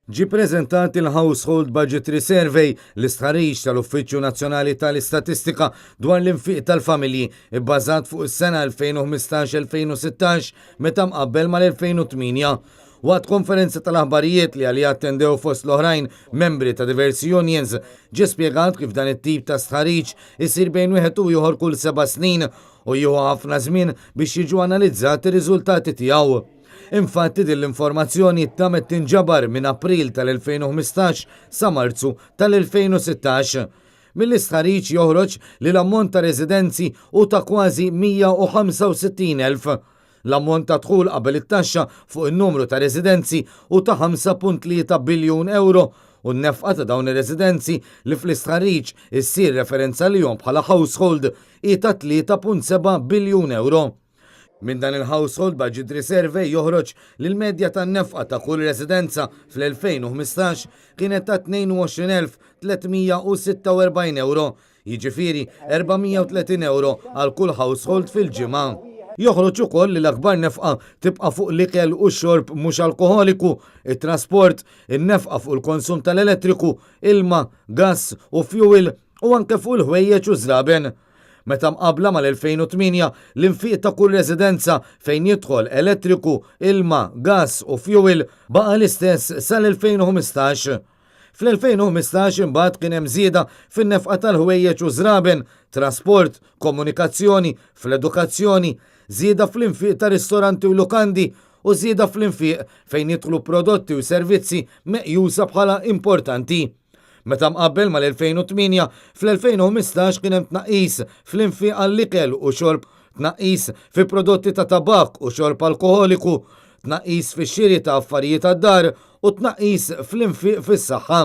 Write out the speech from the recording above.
Ġie ppreżentat il-Household Budgetary Survey, l-istħarriġ tal-Uffiċċju Nazzjonali tal-Istatistika dwar l-infiq tal-familji, ibbażat fuq is-sena 2015-2016 meta mqabbel mal-2008. Waqt konferenza tal-aħbarijiet li għaliha attendew fost l-oħrajn membri ta' diversi unions, ġie spjegat kif dan it-tip ta' stħarriġ isir bejn wieħed u ieħor kull seba' snin u jieħu ħafna żmien biex jiġu analizzati r-riżultati tiegħu. Infatti din l-informazzjoni tamet tinġabar minn April tal-2015 sa Marzu tal-2016. Mill-istħarriġ joħroġ li l-ammont ta' residenzi hu ta' kważi 165,000. L-ammont ta' dħul qabel it-taxxa fuq in-numru ta' residenzi hu ta' 5.3 biljun ewro u n-nefqa ta' dawn ir-residenzi li fl-istħarriġ issir referenza għalihom bħala household hi ta' 3.7 biljun ewro. Minn dan il-Household Budgetary Survey joħroġ li l-medja tan-nefqa ta' kull residenza fl-2015 kienet ta' 22,346 ewro, jiġifieri 430 ewro għal kull household fil-ġimgħa. Joħroġ ukoll li l-akbar nefqa tibqa' fuq l-ikel u x-xorb mhux alkoħoliku, it-trasport, in-nefqa fuq il-konsum tal-elettriku, ilma, gass u fjuwil u anke fuq il-ħwejjeġ u ż-żraben. Meta mqabbla mal-2008, l-infiq ta' kull residenza fejn jidħol elettriku, ilma, gass u fjuwil baqa' l-istess sal-2015. Fl-2015 imbagħad kien hemm żieda fin-nefqa tal-ħwejjeġ u żraben, trasport, komunikazzjoni, fl-edukazzjoni, żieda fl-infiq ta' ristoranti u lukandi u żieda fl-infiq fejn jidħlu prodotti u servizzi meqjusa bħala importanti. Meta mqabbel mal-2008, fl-2015 kien hemm tnaqqis fl-infiq għall-ikel u xorb, tnaqqis fi prodotti ta' tabakk u xorb alkoħoliku, tnaqqis fix-xiri ta' affarijiet għad-dar u tnaqqis fl-infiq fis-saħħa.